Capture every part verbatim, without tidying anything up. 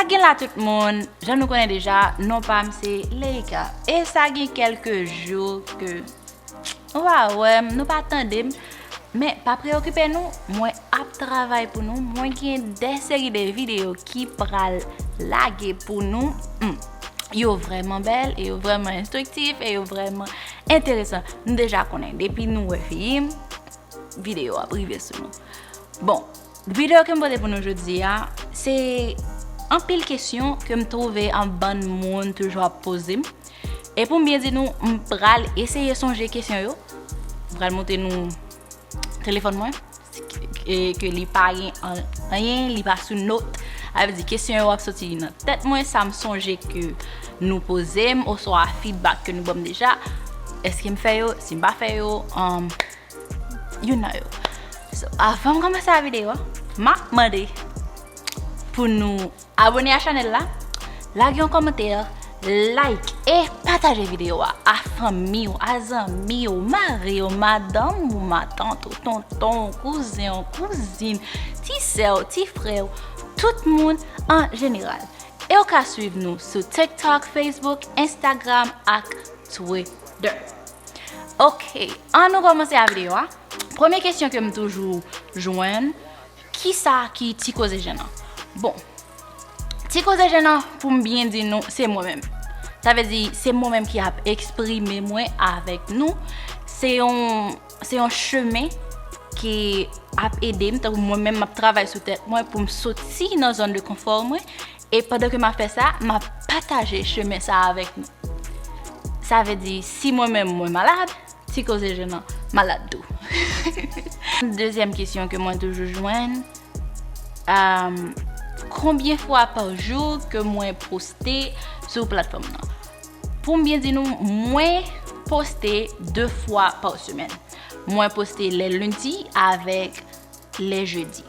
Gen la tout moun, jan nou konnen deja, non pa m se Leika. E sa gen kèlke jou ke ou pa wè m, nou pa tande m. Men pa preokipe nou, mwen ap travay pou nou. Mwen gen de seri de videyo ki pral lage pou nou. Hmm. Yo vrèman bèl, e yo vrèman enstriktif, e yo vrèman enteresan. Nou deja konnen, depi nou wè figi m, videyo ap rive sou nou. Bon, videyo ke m pote pou nou jodi a, se anpil kesyon ke m twouve an bann moun toujou ap poze m. E pou m byen di nou, m pral eseye sonje kesyon yo. M pral montre nou telefòn mwen, e ke li pa gen an-, anyen, li pa sou not. Sa vle di kesyon yo ap soti nan tèt mwen, sa m sonje ke nou poze m, oswa feedback ke nou ban m deja. Èske m fè yo? Si m pa fè yo, um, youn nan yo. So, avan m kòmanse a videyo a, m ap mande pou nou abone a chanèl la, lage yon kòmantè, like e pataje videyo a a fanmi w, a zanmi w, mari w, madanm ou, matant ou, tonton w, kouzen w, kouzin, ti sè w, ti frè w, tout moun an jeneral. E w ka swiv nou sou TikTok, Facebook, Instagram ak Twitter. Ok, ann nou kòmanse a videyo a. Premye kesyon ke m toujou jwenn, kisa ki ti koze jenan? Bon, ti koze jenan, pou m byen di nou, se mwen menm. Sa vle di, se mwen menm ki ap eksprime mwen avèk nou. Se yon, se yon chemen ki ap ede m, tankou mwen menm, m ap travay sou tèt mwen pou m soti nan zòn de konfò mwen. E pandan ke m ap fè sa, m ap pataje chemen sa avèk nou. Sa vle di, si mwen menm mwen malad, ti koze jenan malad tou. Dezyèm kesyon ke mwen toujou jwenn, um, konbyen fwa pa jou ke mwen poste sou platfòm nan? Pou m byen di nou, mwen poste de fwa pa semèn. Mwen poste lè lendi avèk lè jedi.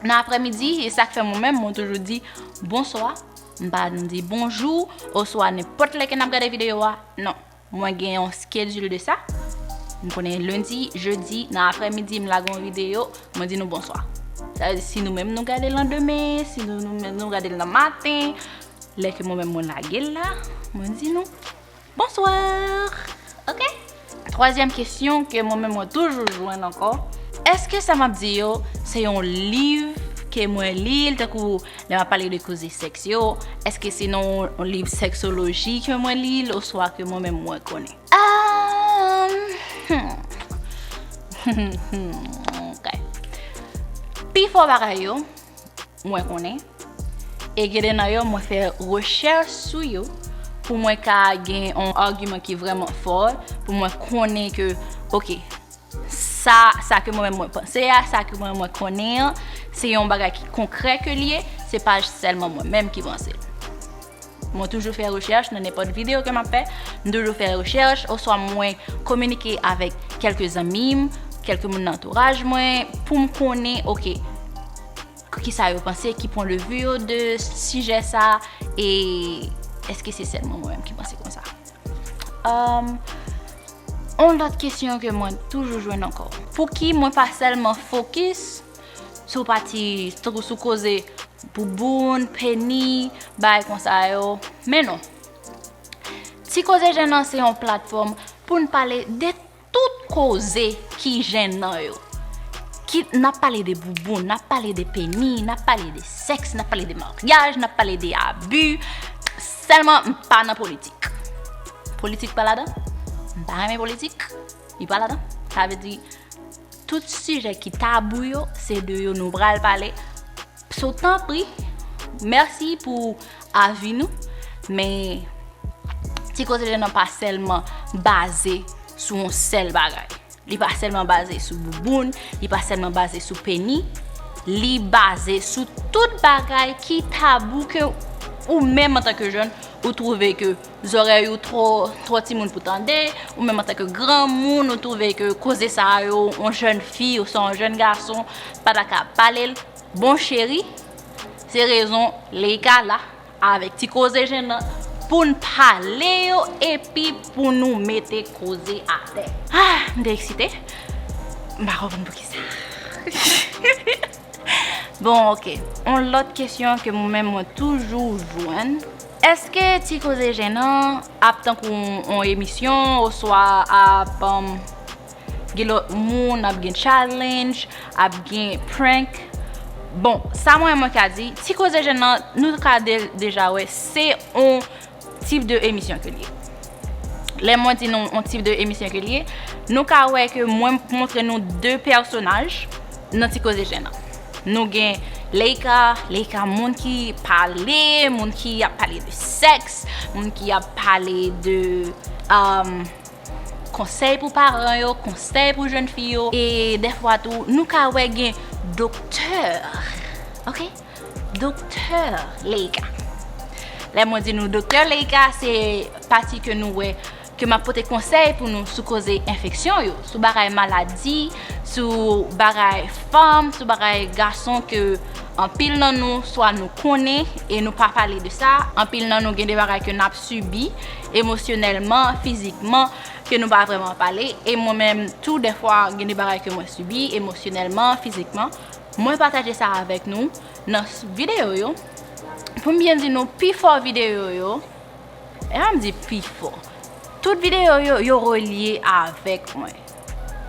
Nan aprèmidi, e sa k fè mwen menm, mwen toujou di bonswa. M pa di bonjou, oswa nenpòt lè ke n ap gade videyo a. Non. Mwen gen yon schedule de sa. M konnen lendi, jedi, nan aprèmidi, m lage yon videyo, mwen di nou bonswa. Sa vle di, si nou menm nou gade l landemen, si nou, nou menm nou gade l nan maten, lè ke mwen menm mwen lage l la, mwen di nou bonswa. Ok? Twazyèm kesyon ke mwen menm mwen toujou jwenn ankò. Èske sa m ap di yo, se yon liv ke mwen li l, tankou lè m ap pale de koze sèks yo, èske se nan yon liv sèksoloji ke mwen li l, oswa ke mwen menm mwen konnen? Um, hmm. Ok. Pifò bagay yo, mwen konnen. E gen de nan yo, mwen fè rechèch sou yo pou mwen ka gen yon agiman ki vrèman fò, pou mwen konnen ke, ok, sa, sa ke mwen menm mwen panse a, sa ke mwen menm mwen konnen an, se yon bagay ki konkrè ke l ye, se pa sèlman mwen menm ki panse l. Mwen toujou fè rechèch nan nenpòt videyo ke m ap fè, m toujou fè rechèch, oswa mwen kominike avèk kèlke zanmi m, kèlke moun nan antouraj mwen, pou m konnen, ok, kisa yo panse, ki pwen de vi yo de sijè sa, e èske se sèlman mwen menm ki panse konsa? Um, yon lòt kesyon ke mwen toujou jwenn ankò. Pouki mwen pa sèlman fokis sou pati, tankou sou koze bouboun, peni, bagay konsa yo? Men non. Ti Koze Jennen se yon platfòm pou n pale de tout koze ki jennen yo. Ki, n ap pale de bouboun, n ap pale de peni, n ap pale de sèks, n ap pale de maryaj, n ap pale de abi. Sèlman, m pa nan politik. Politik pa ladan. M pa renmen politik. Li pa ladan. Sa vle di, tout sijè ki tabou yo, se de yo nou pral pale. So, tanpri, mèsi pou avi nou, men Ti Koze Jennen pa sèlman baze sou yon sèl bagay. Li pa sèlman baze sou bouboun, li pa sèlman baze sou peni, li baze sou tout bagay ki tabou ke ou menm antanke jèn, ou twouve ke zòrèy ou twò, twò timoun pou tande, ou menm antanke granmoun, ou twouve ke koze sa yo, yon jèn fi oswa yon jèn gason pa ta ka pale l. Bon cheri, se rezon Leika la avèk Ti Koze Jennen pou n pale yo epi pou nou mete koze atè. Ah, m te eksite. M pa konprann poukisa. Bon, ok. Yon lòt kesyon ke mwen menm mwen toujou jwenn. Èske Ti Koze Jenan ap tankou yon, yon emisyon oswa ap, um, gen lòt moun, ap gen challenge, ap gen prank? Bon, sa mwen mwen ka di, Ti Koze Jenan, nou ka de-, deja wè, se yon tip de emisyon ke l ye. Lè mwen di nou yon tip de emisyon ke l ye, nou ka wè ke mwen montre nou de pèsonaj nan Ti Koze Jenan. Nou gen Leika, Leika moun ki pale, moun ki ap pale de sèks, moun ki ap pale de, um, konsèy pou paran yo, konsèy pou jèn fi yo, e dèfwa tou, nou ka wè gen doktè, ok? Doktè Leika. Lè mwen di nou Doktè Leika, se pati ke nou wè ke m ap pote konsèy pou nou sou koze enfeksyon yo, sou bagay maladi, sou bagay fanm, sou bagay gason ke anpil nan nou, swa nou konnen e nou pa pale de sa. Anpil nan nou gen de bagay ke n ap sibi emosyonèlman, fizikman, ke nou pa vrèman pale. E mwen menm tou, dèfwa, gen de bagay ke mwen sibi emosyonèlman, fizikman. Mwen pataje sa avèk nou nan s-, videyo yo. Pou m byen di nou, pifò videyo yo, e pa m di pifò, tout videyo yo, yo relye avèk mwen.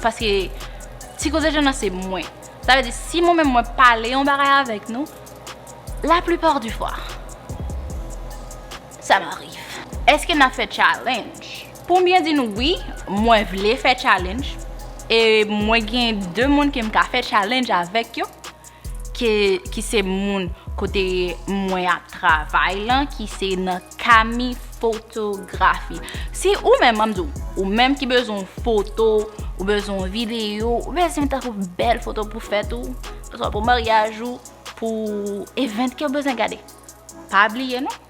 Paske Ti Koze Jenan se mwen. Sa vle di, si mwen menm mwen pale yon bagay avèk nou, la plupart du fois, ça m'arrive. Èske n ap fè challenge? Pou m byen di nou, wi, mwen vle fè challenge. E mwen gen de moun ke m ka fè challenge avèk yo, ke, ki se moun kote mwen ap travay lan, ki se nan Kami Fotografi. Si ou menm, m ap di w, ou menm ki bezwen yon foto, ou bezwen yon videyo, ou bezwen tankou bèl foto pou fèt ou, oswa pou maryaj ou, pou event ke w bezwen gade, pa bliye non.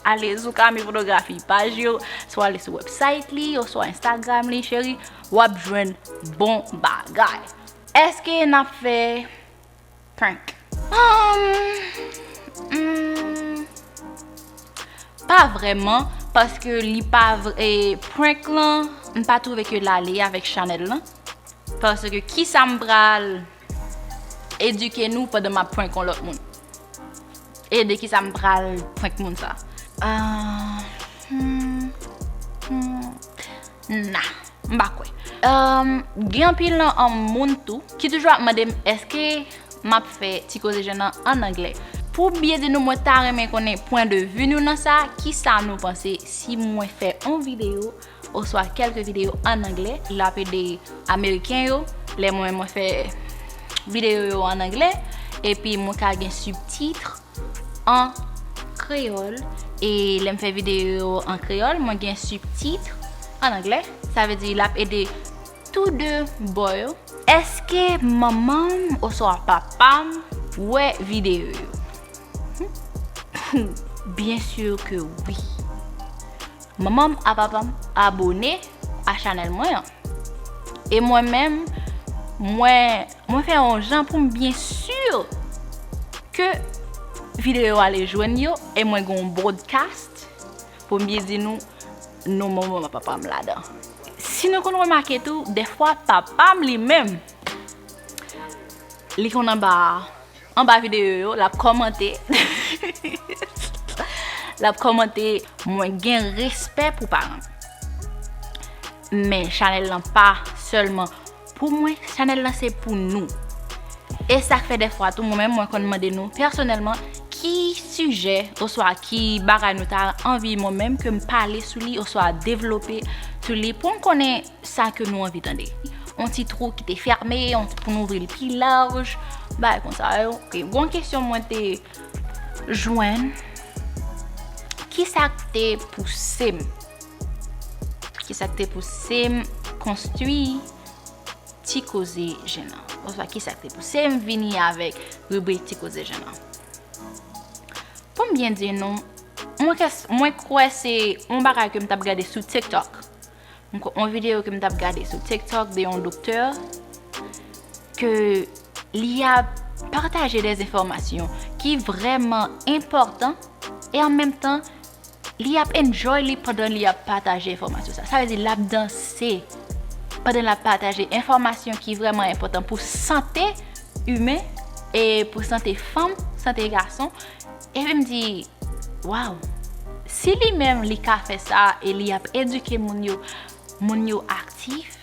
Ale sou Kami Fotografi, paj yo, swa ale sou website li, oswa Instagram li, cheri, w ap jwenn bon bagay. Èske n ap fè prank? Um, hmm, pa vrèman, paske li pa vre, e, prank lan, m pa twouve ke l ale avèk chanèl lan. Paske kisa m pral edike nou pandan m ap prank yon lòt moun? E de kisa m pral prank moun sa? Ah, hmm, hmm, nah, m pa kwè. Um, gen anpil nan, um, moun tou ki toujou ap mande m èske m ap fè Ti Koze Jenan an anglè. Pou byen di nou, mwen ta renmen konnen pwen de vi nou nan sa, kisa nou panse si mwen fè yon videyo oswa kèlke videyo an anglè, l ap ede Ameriken yo, lè mwen, mwen fè videyo yo an anglè, epi mwen ka gen sibtit an kreyòl, e lè m fè videyo yo an kreyòl, mwen gen sibtit an anglè, sa vle di l ap ede tou de bò yo. Èske manman m oswa papa m wè videyo yo? Byen si ke wi. Manman m a papa m abone a chanèl mwen an. E mwen menm, mwen, mwen fè yon jan pou m byen si ke videyo ale jwenn yo, e mwen gen yon broadcast pou m byen di nou non manman m a papa m ladan. Si nou konn remake tou, dèfwa papa m li menm, li konn anba, anba videyo yo, l ap kòmante. L ap kòmante, mwen gen respè pou paran m. Men chanèl lan pa sèlman pou mwen, chanèl lan se pou nou. E sa k fè dèfwa tou, mwen menm, mwen konn mande nou pèsonèlman ki sijè oswa ki bagay nou ta anvi mwen menm ke m pale sou li oswa devlope sou li pou m konnen sa ke nou anvi tande. Yon ti twou ki te fèmen, yon ti pou nou ouvri l pi laj, bagay konsa yo. Ok, gon kesyon mwen te jwenn, kisa k te pouse m? Kisa k te pouse m konstwi Ti Koze Jenan? Oswa kisa k te pouse m vini avèk ribrik Ti Koze Jenan? Pou m byen di nou, mwen kè-, mwen kwè se yon bagay ke m t ap gade sou TikTok. M kwè yon videyo ke m t ap gade sou TikTok de yon doktè ke li ap pataje de enfòmasyon ki vrèman enpòtan e an menm tan, li ap enjoy li pandan li ap pataje enfòmasyon sa. Sa vle di l ap danse pandan l ap pataje enfòmasyon ki vrèman enpòtan pou sante imen E pou sante fanm, sante gason, epi m di, waw, si li menm li ka fè sa e li ap edike moun yo, moun yo aktif,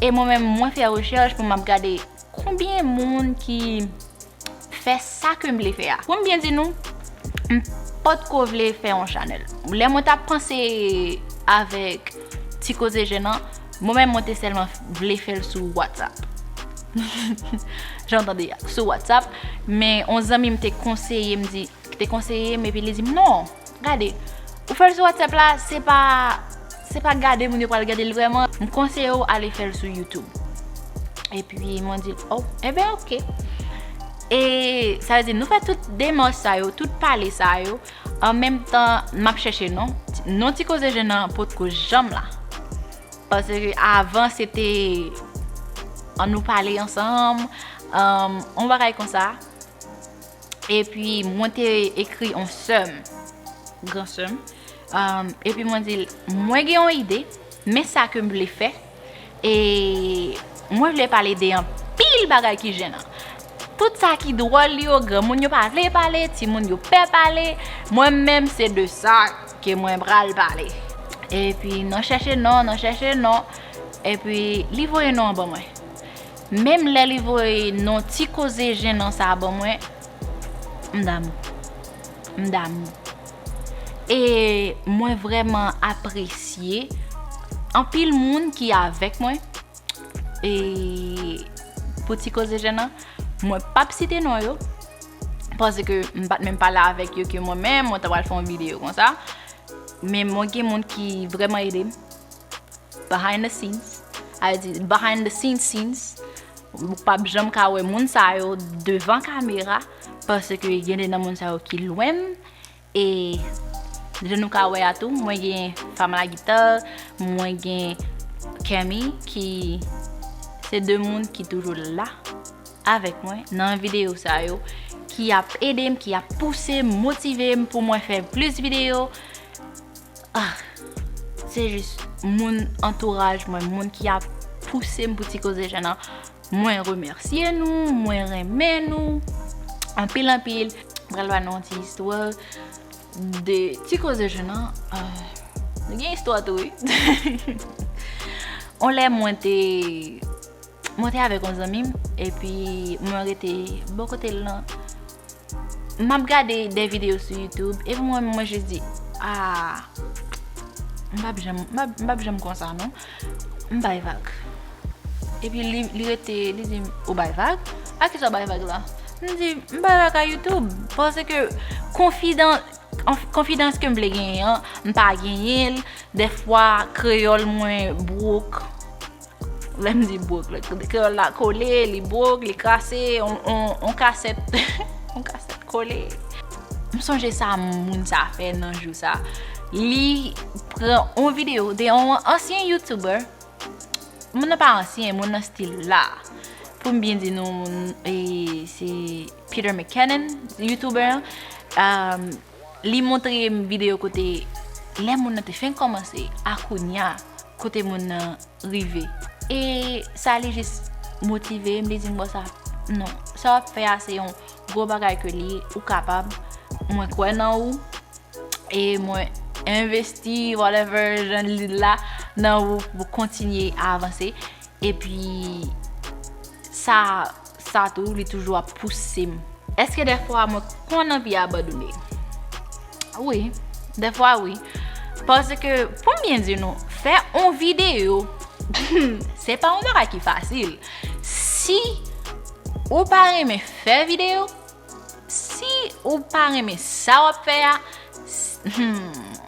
e mwen menm mwen fè rechèch pou m ap gade konbyen moun ki fè sa ke m vle fè a. Pou m byen di nou, m potko vle fè yon chanèl. Lè mwen t ap panse avèk Ti Koze Jennen, mwen menm mwen te sèlman vle fè l sou WhatsApp. Jan w tande a, sou WhatsApp. Men yon zanmi m te konseye m di, te konseye m epi li di m non, gade, ou fè l sou WhatsApp la, se pa se pa gade moun yo pral gade l vrèman. M konseye w ale fè l sou YouTube. Epi mwen di l, oh, enben oke. E sa vle di nou fè tout demach sa yo, tout pale sa yo, an menm tan m ap chèche non. Non Ti Koze Jennen an potko janm la. Paske avan se te ann nou pale ansanm, yon bagay konsa. Epi mwen te ekri yon sè m, gran sè m. Epi mwen di l, mwen gen yon ide, men sa ke m vle fè. E mwen vle pale de anpil bagay ki jennen. Tout sa ki dwòl yo, granmoun yo pa vle pale, timoun yo pè pale. Mwen menm se de sa ke mwen pral pale. Epi nan chèche non, nan chèche non. Epi li voye non an ban mwen. Menm lè li voye non Ti Koze Jennen sa ban mwen, m damou. M damou. E mwen vrèman apresye anpil moun ki avèk mwen. E pou Ti Koze Jennen, mwen p ap site non yo. Paske m pa t menm pale avèk yo ke mwen menm, mwen ta pral fè yon videyo konsa. Men mwen gen moun ki vrèman ede m. Behind the scenes. A di, behind the scenes, scenes. Ou p ap janm ka wè moun sa yo devan kamera, paske gen de nan moun sa yo ki lwen m. E jan nou ka wè a tou, mwen gen Fama Lagita, mwen gen Kemi, ki se de moun ki toujou la avèk mwen nan videyo sa yo, ki ap ede m, ki ap pouse m, motive m pou mwen fè plis videyo. Ah, se jis moun antouraj mwen, moun ki ap pouse m pou Ti Koze Jennen. Mwen remèsye nou, mwen renmen nou anpil anpil. M pral ba nou yon ti istwa de Ti Koze Jennen. Ah, nou gen istwa tou, wi. On lè mwen te mwen te avèk yon zanmi m, epi mwen rete bò kote l lan. M ap gade de videyo sou YouTube, epi mwen, mwen jis di, ah, m p ap janm, m p ap, m p ap janm konsa non. M bay vag. Epi li, li rete, li di m, ou bay vag? A kisa w bay vag la? M di, m bay vag a YouTube, paske konfidan-, konf-, konfidans ke m vle genyen an, m pa genyen l. Dèfwa, kreyòl mwen bwok. Lè m di bwok, lè kreyòl la kole, li bwok, li krase, on, on, on kasèt, on kasèt kole. M sonje sa moun sa fè nan jou sa. Li pran on videyo de on ansyen YouTuber. Moun nan pa ansyen, moun nan still la. Pou m byen di nou, e, se Peter McKinnon, YouTuber an. Um, li montre m videyo kote lè moun nan te fenk kòmanse, a kounya, kote moun nan rive. E sa li jis motive m, li di m, bon, sa, non, sa w ap fè a se yon gwo bagay ke li ye, ou kapab, mwen kwè nan ou, e mwen envesti, whatever, jan li la, nan ou pou kontinye avanse. Epi, sa, sa tou, li toujou ap pouse m. Èske dèfwa mwen konn anvi abandone? Wi, dèfwa wi. Paske, pou m byen di nou, fè on videyo, se pa on bagay ki fasil. Si ou pa renmen fè videyo, si ou pa renmen sa w ap fè a, s-, hmm,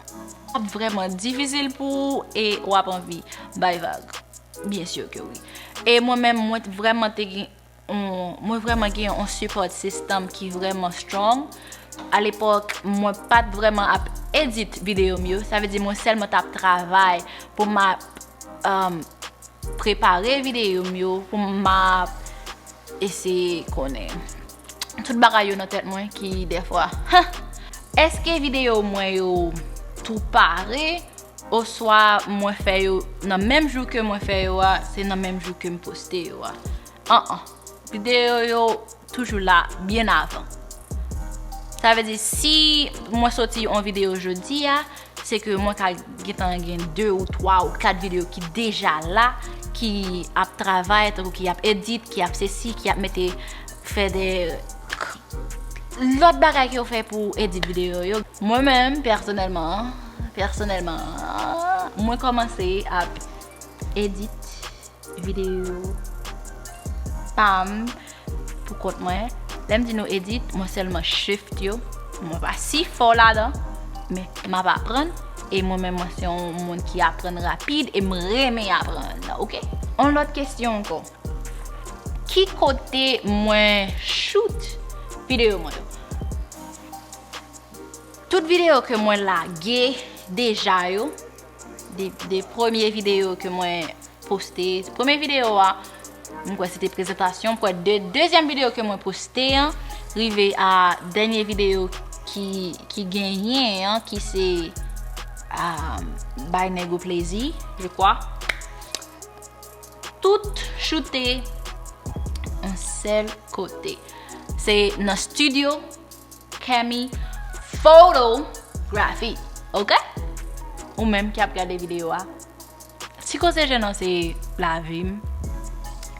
ap vrèman difisil pou ou e w ap anvi bay vag. Byen si ke wi. E mwen menm, mwen t-, vrèman te gen on, mwen vrèman gen on support system ki vrèman strong. Alepòk, mwen pa t vrèman ap edit videyo m yo. Sa vle di mwen sèlman t ap travay pou m ap, um, prepare videyo m yo, pou m ap eseye konnen tout bagay yo nan tèt mwen ki dèfwa, èske videyo mwen yo tou pare? Oswa mwen fè yo nan menm jou ke mwen fè yo a, se nan menm jou ke m poste yo a. An an. Videyo yo toujou la byen avan. Sa vle di, si mwen soti yon videyo jodi a, se ke mwen ka gentan gen de ou twa ou kat videyo ki deja la, ki ap travay, tankou ki ap edit, ki ap sesi, ki ap mete, fè de lòt bagay ke yo fè pou edit videyo yo. Mwen menm, pèsonèlman, pèsonèlman, mwen kòmanse ap edit videyo pa m pou kont mwen. Lè m di nou edit, mwen sèlman shift yo. Mwen pa si fò ladan, men m ap aprann. E mwen menm, mwen se yon moun ki aprann rapid e m renmen aprann, oke? Yon lòt kesyon ankò. Ki kote mwen shoot videyo mwen yo? Tout videyo ke mwen lage deja yo, de, de premye videyo ke mwen poste, premye videyo a, m kwè se te prezantasyon, m kwè de, dezyèm videyo ke mwen poste an, rive a dènye videyo ki, ki genyen an, ki se, um, Bay Nèg Ou Plezi, je crois. Tout shoote yon sèl kote. Se nan studio Kemi Photography, oke? Ou menm ki ap gade videyo a, Ti Koze Jenan se lavi m,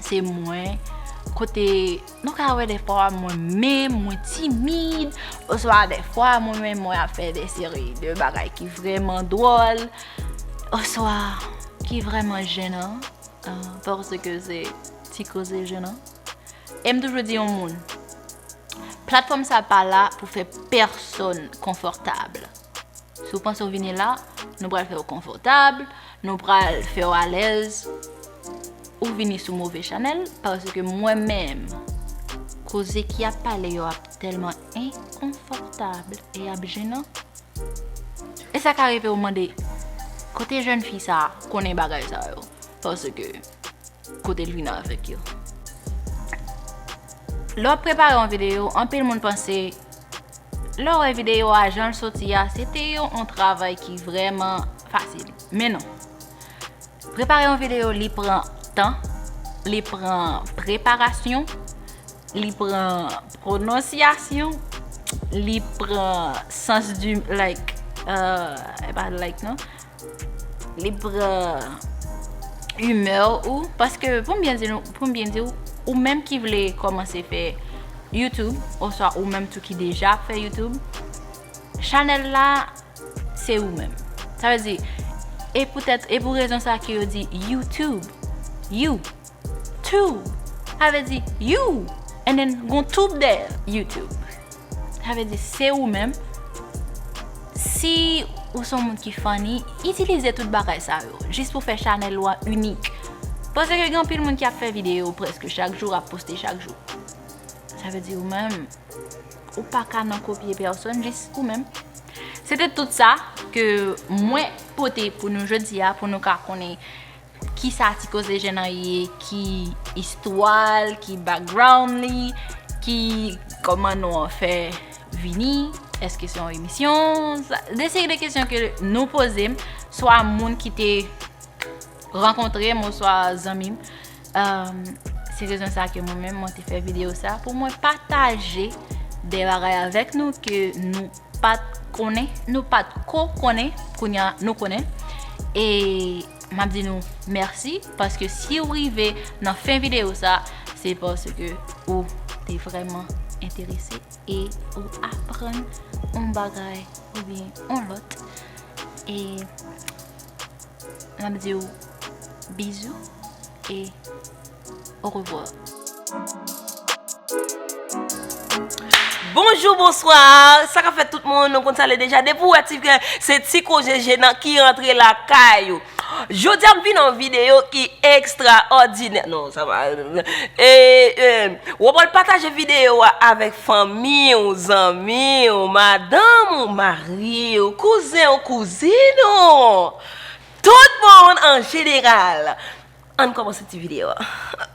se mwen, kote nou ka wè dèfwa mwen menm, mwen timid, oswa dèfwa mwen menm, mwen ap fè de seri de bagay ki vrèman dwòl, oswa ki vrèman jenan, ah, paske se Ti Koze Jenan. E m toujou di yon moun, platfòm sa pa la pou fè pèsonn konfòtab. Si w panse w vini la, nou pral fè w konfòtab, nou pral fè w alèz, ou vini sou move chanèl, paske mwen menm, koze ki ap pale yo ap tèlman enkonfòtab e ap jenan. E sa ka rive w mande, kote jèn fi sa konnen bagay sa yo? Paske kote l vin avèk yo? Lè w ap prepare yon videyo, anpil moun panse, lè w wè videyo a jan l soti a, se te yon, yon travay ki vrèman fasil. Men non. Prepare yon videyo, li pran tan, li pran preparasyon, li pran pwononsyasyon, li pran sans di, like, euh, e pa like non, li pran imè ou, paske pou m byen di nou, pou m byen di w, ou menm ki vle kòmanse fè YouTube, oswa ou menm tou ki deja ap fè YouTube, chanèl la, se ou menm. Sa vle di, e poutèt, e pou rezon sa ke yo di YouTube, you, tube. Sa vle di you, and then gon tube dèyè YouTube. Sa vle di, se ou menm. Si ou se yon moun ki funny, itilize tout bagay sa yo, jis pou fè chanèl ou a inik. Paske gen anpil moun ki ap fè videyo prèske chak jou, ap poste chak jou. Sa vle di ou menm, ou pa ka nan kopye pèsonn, jis ou menm. Se te tout sa ke mwen pote pou nou jodi a, pou nou ka konnen kisa Ti Koze Jenan ye, ki istwa l, ki background li, ki kòman non an fè vini, èske se yon emisyon, sa, de seri de kesyon ke nou poze m, swa moun ki te rankontre m oswa zanmi m. Um, se rezon sa ke mwen menm, mwen te fè videyo sa pou mwen pataje de bagay avèk nou ke nou pa t konnen, nou pa t ko konnen, kounye a nou konnen. E m ap di nou mèsi, paske si w rive nan fen videyo sa, se paske ou te vrèman enterese e ou aprann yon bagay oubyen yon lòt. E m ap di w bizou e orevwa. Bonjou, bonswa. Sa k ap fèt tout moun? Nou konn sa l ye deja. Depi w wè Ti Koze Jenan ki rantre lakay ou. Jodi a m vin yon videyo ki ekstraòdinè. Non, sa va. E, e, w ap al pataje videyo a avèk fanmi w, zanmi w, madanm ou, mari w, kouzen w, kouzin w. Tout moun an jeneral. Ann kòmanse ti videyo a.